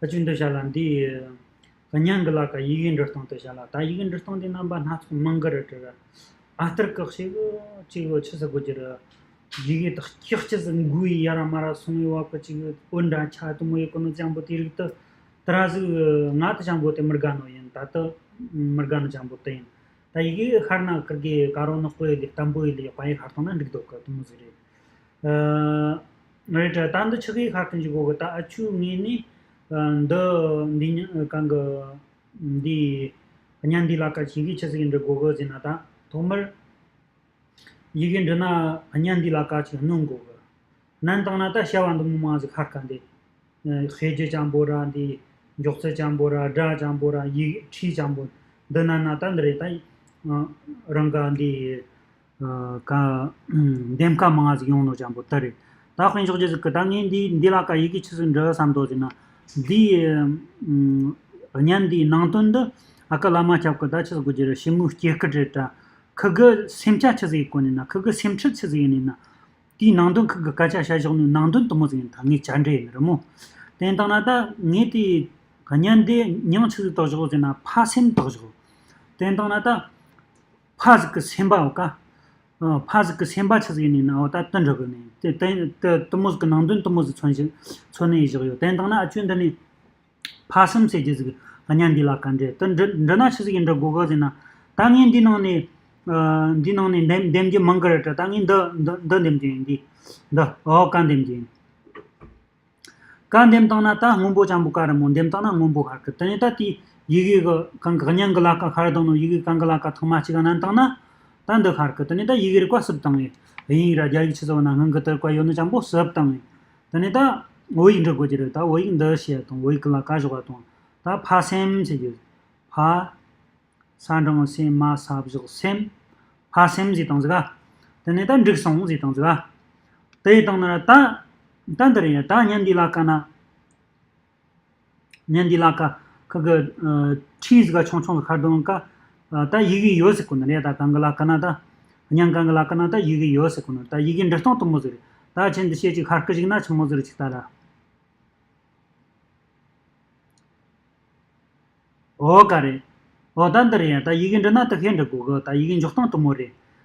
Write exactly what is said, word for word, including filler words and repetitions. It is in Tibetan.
ཨ་ཅུ་འདི་བྱ་ལ་འདི། གཉན་གི་ལ་ཀ་ཡི་གེ་འབྲི་སྟངས་དེ་བྱ་ལ། ད་ཡི་གེ་འབྲི་སྟངས་དེ་རྣམ་པ་སྣ་ཚོགས་མང་གི་རེད་དྲ། ཨ་སྟར་ཀག་ཞིག་ཅིག་ཡོད་ཆི་ཟེར་དགོས་ཀྱི་རེད། ཡི་གེ་དག་ཀྱག་ཅི་ཟིག་འགུལ་ཡི་ཡ་ར་མ་ར་སོང་ཡི་བ་ཀི་ཅིག་འོན་འདྲ་ཆ་དུ་མོ་ཡི་ཀུ་ནོ་ཅང་པོ་དེ་རིགས་དུ། དེ་ར་ཟིག་ང་དུ་ཅང་པོ་དེ་མི་དགའ་ནོ་ཡིན། ད་དུ་མི་དགའ་ནོ་ཅང་པོ་དེ་ཡིན། ད་ཡི་གེ་ཤར་ན་ཀིར་གི་ཀ་རོ་ནག་པོ་ཡི་ལི་བརྟན་པོ་ཡི་ལི་ཡག་པ་ཡི་ཤར་ཐོང་ན་འགྲིག་འདུག་གི་དུ་མོ་ཟིག་རེད། ཨ། རེད་དྲ། ད་འདི་ཆི་གི་ཁ་ཀུན་གྱི་གོ་གི། ད་ཨ་ཆུ་ངོས་ནས་ཨ་འདི་འདི་ཉ་གང་གི་འདི་གཉན་འདི་ལ་ཀ་ཞིག་གི་ཆི་ཟིག་འབྲི་གོ་གི་ཟེར་ན། ད་ཐོག་མར་ཡི་གེ་འབྲི་ན་གཉན་འདི་ལ་ཀ་ཅིག་སྣོན་གོ་གི། སྣོན་བཏང་ན་ད་བྱ་བ་འདི་མོ་མང་ཟིག་ཤར་ཀ་འདི། ཨ་ཤེས་རྒྱུ་ཅང་པོ་ར་འདི། མགྱོགས་ཚད་ཅང་པོ་ར། སྒྲ་ཅང་པོ་ར། ཡིག་ཁྲིད་ཅང་པོ། འདི་ན་ན་ད་འདི་རེད། ད་ཨ་རང་ག་འདི་ཨ་ཀ་འདེམས་ཀ་མང་ང་ཟིག་ཡོང་ནོ་ཅང་པོ་ད་རེད། ད་དཔེ་འཇོག་རྒྱུ་ཟིག་གི། ད་ངས་འདི་འདི་ལ་ཀ་ཡི་གེ་ཆི་ཟིག་འབྲི་བསམ་དོ་ཟེར་ན། འདི་ཨ་གཉན་འདིའི་ནང་དོན་འདི་ཨ་ཀ་བླ་མ་སྐྱབས་ཀྱི་ད་ཆི་ཟིག་དགོས་ཀྱི་རེད། ཞི་མོའི་སྐྱེ་སྐར་རེད་དྲ། ཁུ་གི་སེམས་ཆ་ཆི་ཟིག་ཡིན་གོ་ནི་ན། ཁུ་གི་སེམས་ཁྲལ་ཆི་ཟིག་ཡིན་ནི་ན། དེའི་ནང་དོན་ཁུ་གི་སྐད་ཆ་བཤད་བཞག་ནི་ནང་དོན་དུ་མོ་ཟིག་ཡིན། ད་ངས་བཅར་འདྲི་ཡིན་རི་མོ། དེ་བཏང་ན་ད་ངས་དེ་གཉན་དེ་མྱིང་ཆི་ཟིག་བཏགས་བཞག་ཟེར་ན། ཕ་སེམས་བཏགས་བཞག། དེ་བཏང་ན་ད་ཕ་ཟིག་གི་སེམས་པ་འོ་ཀ་ཨ་ཕ་ཟིག་གི་སེམས་པ་ཆི་ཟིག་ཡིན་ནི་ན། འོ་ད་དུ་འགྲོ་གི་ནི་དེ་དེ་དེ་དུ་མོ་ཟིག་གི་ནང་དོན་དུ་མོ་ཟིག་མཚོན་ཞིག་མཚོན་ནས་བཞག་ཡོད། དེ་བཏང་ན་ཨ་ཆུ་འདི་ནི། ཕ་སེམས་ཟེར་རྒྱུ་ཟིག་གཉན་འདི་ལ་ཀ་འདྲེ་དུ་འདྲི་འདྲི་ན་ཆི་ཟིག་ཡིན་འདྲི་དགོས་གི་ཟེར་ན། ད་ངས་འདི་ནང་ནས་ཨ་འདི་ནང་ནས་འདེམ་འདེམ་རྒྱུ་མང་གི་རེད་དྲ། ད་ངས་འདི་འདི་འདི་འདེམ་རྒྱུ་ཡིན། འདི་འདི་འོ་ཀ་འདེམ་རྒྱུ་ཡིན། ཀ་འདེམ་བཏང་ན་ད་སྔོན་པོ་ཅང་པོ་ཀ་རེད་མོ། འདེམ་བཏང་ན་སྔོན་པོ་ཤར་གི། དེ་ནས་ད་དེ་ཡི་གེ་གི་གང་གི་གཉན་གི་ལ་ཀ་ཤར་བཏང་ནོ། ཡི་གེ་གང་གི་ལ་ཀ་ཐོག་མ་གཅིག་ག་བསྣན་བཏང་ན་ད་འདི་ཤར་གི། དེ་ནས་ད་ཡི་གེ་རིག་པ་སུབ་བཏང་ངེ། དབྱིན་ཡིག་ར་རྒྱ་ཡིག་ཆི་ཟེར་བ་ན་སྔོན་གི་དེར་ཀ་ཡོད་ནོ་ཅང་པོ་སུབ་བཏང་ངེ། དེ་ནས་ད་བོད་ཡིག་འབྲི་དགོས་ཀྱི་རེད། ད་བོད་ཡིག་འདི་བཤད་དང་། བོད་ཡིག་གི་ལ་ཀ་བཞག་པ་དང་། ད་ཕ་སེམས་ཟེར་རྒྱུ། ཕ། ས་འབྲིང་སེ་མ་ས་བཞག་སེམས། ཕ་སེམས་ཟེར་བཏང་ཟིག་ག། དེ་ནས་ད་འགྲིག་སོང་ཟེར་བཏང་ཟིག་ག། དེ་ཡི་བཏང་ན་ད་ད་འདི་རེད་ཡ། ད་གཉན་འདི་ལ་ཀ་ན། གཉན་འདི་ལ་ཀ་ཁུ་གི་ཨ་ཁྲིས་ཟིག་ག་ཆུང་ཆུང་ཟིག་ཤར་བཏང་ཀ། ཨ་ད་ཡི་གེ་ཡོད་ཟེར་གོ་ནི་རེད། ད་གང་གི་ལ་ཀ་ན་ད། གཉན་གང་གི་ལ་ཀ་ན་ད་ཡི་གེ་ཡོད་ཟེར་གོ་ནི། ད་ཡི་གེ་འབྲི་སྟངས་དུ་མོ་ཟིག་རེད། ད་ཁྱེད་འདི་བཤད་ཅིག་ཤར་ཀི་ཞིག་ན་ཆི་མོ་ཟིག་རེད་ཅིག་ལྟ་ར། འོ་ཀ་རེད། འོ་ད་འདི་རེད་ཡ། ད་ཡི་གེ་འབྲི་ན་དུ་ཤེས་འབྲི་དགོས་གི། ད་ཡི་གེ་འཇོག་སྟངས་དུ་མོ་རེད།